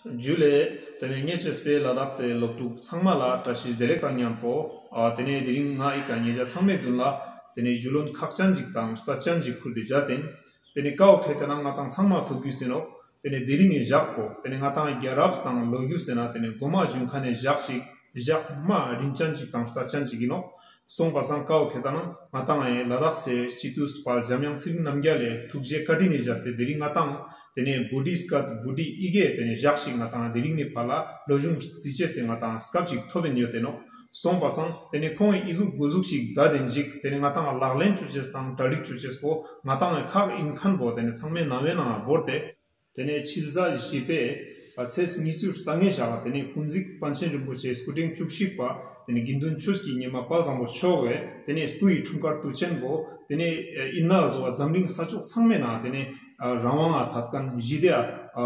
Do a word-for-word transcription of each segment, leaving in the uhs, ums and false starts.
ཇུ་ལེ། ཏེ་ནེ་ངེ་ཅོས་པའི་ལ་དྭགས་སི་སློབ་ཕྲུག་ཚང་མ་ལ་བཀྲ་ཤིས་བདེ་ལེགས་དང་ཉམ་པོ། ཨ་ཏེ་ནེ་དེ་རིང་ང་ཨི་ཀ་ཉེ་ཞ་ཚང་མའི་དུན་ལ་ཏེ་ནེ་ཇུ་ལོན་ཁག་ཅན་ཞིག་དང་རྩ་ཅན་ཞིག་ཁུར་ཏེ་ཇལ་ཏེན། ཏེ་ནེ་ཀའོ་ཁེ་ཏེ་ན་ང་དང་ཚང་མ་ཐུག་གྱུས་ཨིན་ནོག། ཏེ་ནེ་དེ་རིང་ངི་ཞག་པོ་ཏེ་ནེ་ང་དང་རྒྱལ་རབས་དང་ལོ་རྒྱུས་ཟེར་ན་ཏེ་ནེ་གོ་མ་ཞུན་ཁན་ནི་ཞག་ཞིག་ཞག་མ་རིན་ཅན་ཞིག་དང་རྩ་ཅན་ཞིག་ཨིན་ནོག། སོང་པ་སང་ཀའོ་ཁེ་ཏེ་ན་ང་དང་ངི་ལ་དྭགས་སི་སྤྱི་འཐུས་པ་འཇམ་དབྱངས་ཚེ་རིང་རྣམ་རྒྱལ་ལེ་ཐུགས་རྗེ་བཀའ་དྲིན་ནི་ཇལ་ཏེ་དེ་རིང་ང་དང་ཏེ་ནེ་བུ་དྷིསྟ་སྐད་བུ་དྷི་ཨི་གེ་ཏེ་ནེ་ཞག་ཞིག་ང་དང་དེ་རིང་ནི་ཕར་ལ་སློབ་སྦྱོང་རྩི་ཅེས་སི་ང་དང་སྐབས་ཤིག་ཐོབ་ཨིན་ཡོད་ཏེ་ནོག། སོང་པ་སང་ཏེ་ནེ་ཁོང་ངི་ཨི་ཟུག་གོ་ཟུག་ཞིག་ཛད་དེན་ཞིག་ཏེ་ནེ་ང་དང་ལག་ལེན་ཅོ་ཅེས་དང་གྲ་སྒྲིག་ཅོ་ཅེས་པོ་ང་དང་ངི་ཁག་ཨིན་ཁན་པོ་ཏེ་ནེ་ཚང་མའི་ནང་བའི་ནང་བོར་ཏེ། ཏེ་ནེ་ཕྱི་ཟླ་བཞི་པའི་ཚེས་ཉི་ཤུ་རྩ་ལྔའི་ཞག་ལ་ཏེ་ནེ་ཀུན་གཟིགས་པཎ་ཆེན་རིན་པོ་ཆེ་སྐུ་ཕྲེང་བཅུ་གཅིག་པ་ཏེ་ནེ་དགེ་འདུན་ཆོས་ཀྱི་ཉི་མ་དཔལ་བཟང་པོ་མཆོག་གི་ཏེ་ནེ་སྐུ་ཡི་འཁྲུངས་སྐར་དུས་ཆེན་པོ་ཏེ་ནེ་ཨིན་ན་ཟོ་བ་འཛམ་གླིང་ས་ཕྱོགས་ཚང་མའི་ནང་ཏེ་ནེ་རང་དབང་ང་ཐད་ཁན་ཞི་བདེ་ཡ་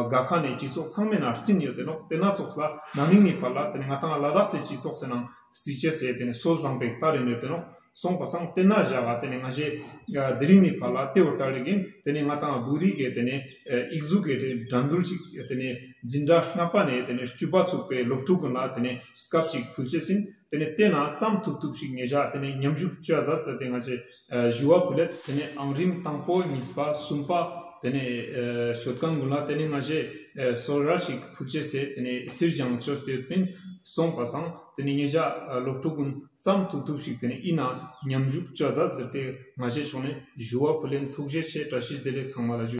དགའ་ཁན་ནི་སྤྱི་ཚོགས་ཚང་མའི་ནང་རྩིན་ཡོད་ཏེ་ནོག། ཏེ་ན་ཙོགས་ལ་ན་ནིང་ནི་ཕར་ལ་ཏེ་ནེ་ང་དང་ལ་དྭགས་སི་སྤྱི་ཚོགས་སི་ནང་རྩི་ཅེས་སི་ཏེ་ནེ་སྲོལ་བཟང་པོའི་ལྟར་ཨིན་ཡོད་ཏེ་ནོག། སོང་པ་སང་ཏེ་ན་ཞག་ག་ཏེ་ནེ་ང་ཞེ་དེ་རིང་ནི་ཕར་ལ་ཏེ་བོ་ལྟར་ལེ་གིན་ཏེ་ནེ་ང་དང་བུ་རི་གི་ཏེ་ནེ་ཨིག་ཟུག་གི་འགྲན་བསྡུར་ཅིག་ཏེ་ནེ་འཛིན་གྲྭ་ལྔ་པ་ནེ་ཏེ་ནེ་བཅུ་པ་ཚུག་པའི་སློབ་ཕྲུག་གུན་ལ་ཏེ་ནེ་སྐབས་ཅིག་ཕུལ་ཅེས་ཨིན། ཏེ་ནེ་ཏེ་ན་ཙམ་ཐུབ་ཐུབ་ཞིག་ཉེ་ཞ་ཏེ་ནེ་ཉམ་ཞུགས་ཅོ་ཛད་ཟེར་ཏེ་ང་ཞེ་ཞུ་བ་ཕུལ་ལེད། ཏེ་ནེ་ཨང་རིམ་དང་པོ་གཉིས་པ་སུམ་པ་ཏེ་ནེ་ཤོད་ཁན་གུན་ལ་ཏེ་ནེ་ང་ཞེ་སོ་ར་ཞིག་ཕུལ་ཅེས་སི་ཏེ་ནེ་ཚིར་ཞིང་ཅོས་ཏེ་ཡོད་པིན། སོང་པ་སང་ཏེ་ནེ་ཉེ་ཞ་སློབ་ཕྲུག་གུན་ཙམ་ཐུབ་ཐུབ་ཞིག་ཏེ་ནེ་ཨིན་ན་ཉམ་ཞུགས་ཅོ་ཛད་ཟེར་ཏེ་ང་ཞེ་ཕྱོགས་ནེ་ཞུ་བ་ཕུལ་ལེན། ཐུགས་རྗེ་ཆེ། བཀྲ་ཤིས་བདེ་ལེགས་ཚང་མ་ལ་ཞུ།